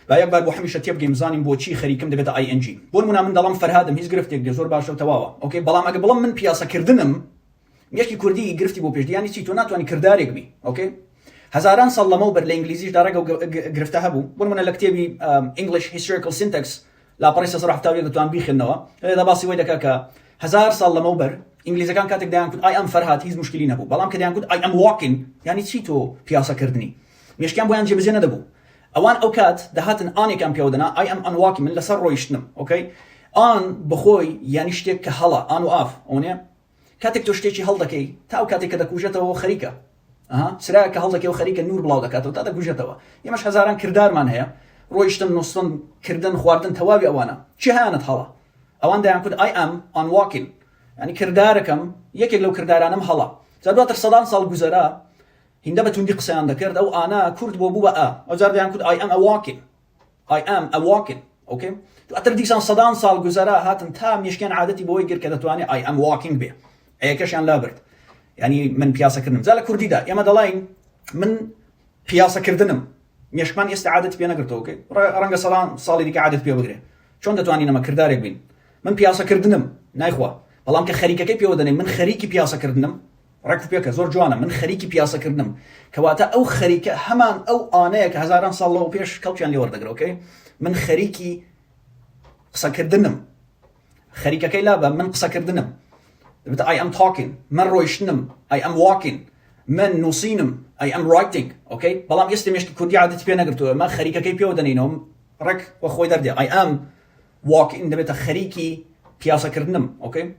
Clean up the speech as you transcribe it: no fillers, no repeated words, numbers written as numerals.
با یەک بار بۆ هەمیشە تێبگەین بزانین بۆچی خەریکم دەبێتە ing. بۆ نمونە من دەڵێم فەرهادم هیچ گرفتێک نیە زۆر باشە و تەواوە okay، بەڵام ئەگە بڵێم من پیاسەکردنم، مێشکی کوردی گرفتی بۆ پێش دیانی چی؟ تۆ ناتوانانی کردارێک بی okay. هەزاران ساڵ لەمەوبەر لە ئینگلیزیشدا ڕێگە و گرفتە هەبوو. بۆ نمونە لە کتێبی English Historical Syntax لاپەڕەی 371 دەتوان بیخێنەوە، لەوێدا باسی وەی دەکا کە 1000 ساڵ لەمەوبەر ئینگلیزەکان کاتێک دەیانکوت I am فەرهاد هیچ مشکلی نەبوو، بەڵام کە دەیانکوت I am walking یانی چی؟ تۆ پیاسەکردنی؟ مێشکیان بۆیان جێبەجێ نەدەبوو. ئەوان ئەو کات دەهاتن on ێکیان پێوە دەنا، I am on walking، من لەسەر ڕۆیشتنم okay. On بەخۆی یانی شتێک کە هەڵە، on و off ئەوەنیە؟ کاتێک تۆ شتێکی هەڵدەکەی تا ئەو کاتێک کە دەکوژێتەوە خەریکە، ئەها چرایەک کە هەڵدەکەی و خەریکە نور بڵاو دەکاتەوە تا دەکوژێتەوە. ئێمەش هەزاران کردارمان هەیە، ڕۆیشتن، نووستن، کردن، خواردن، تەواوی ئەوانە چی هەیانت هەڵە. ئەوان دەیانکوت I am on walking، یانی کردارەکەم یەکێک لەو کردارانەم هەڵە. جا دواتر سەدان ساڵ گوزەرا، هیندە بە توندی قسەیان دەکرد ئەو ئانە کورت بۆ بوو بە ئە، ئەوجار دەیانکوت I am a walking، I am a walking okay. دواتر دیسان سەدان ساڵ گوزەرا، هاتن تا مێشکیان عادەتی بەوەی گرت کە دەتوانێت I am walking بێ، ئەیەکەشیان لابرد، یعنی من پیاسەکردنم. جا لە کوردیدا ئێمە دەڵێین من پیاسەکردنم، مێشکمان ئێستا عادەتی پێ نەگرتەوە okay، ڕەنگە سەدان ساڵی دیکە عادەت پێ بگرێ. چۆن دەتوانین ئەمە کردارێک بین؟ من پیاسەکردنم نایخوا، بەڵام کە خەریکەکەی پێوە دەنێم من خەریکی پیاسەکردنم، ڕێک و پێکە، زۆر جوانە، من خەریکی پیاسەکردنم، کەواتە ئەو خەریکە هەمان ئەو ئانەیە کە هەزاران ساڵ لەوە پێش کەڵکیان لێ وەردەگرە okay. من خەریکی قسەکردنم، خەریکەکەی لابە، من قسەکردنم دەبێتە I am talking. من ڕۆیشتنم I am walking. من نووسینم I am writing okay. بەڵام ئێستا مێشکی کوردی عادەتی پێ نەگرتووە، ئەمە خەریکەکەی پێوە دەنێینەوە، ڕێک وە خۆی دەردێ I am walking دەبێتە خەریکی پیاسەکردنم okay.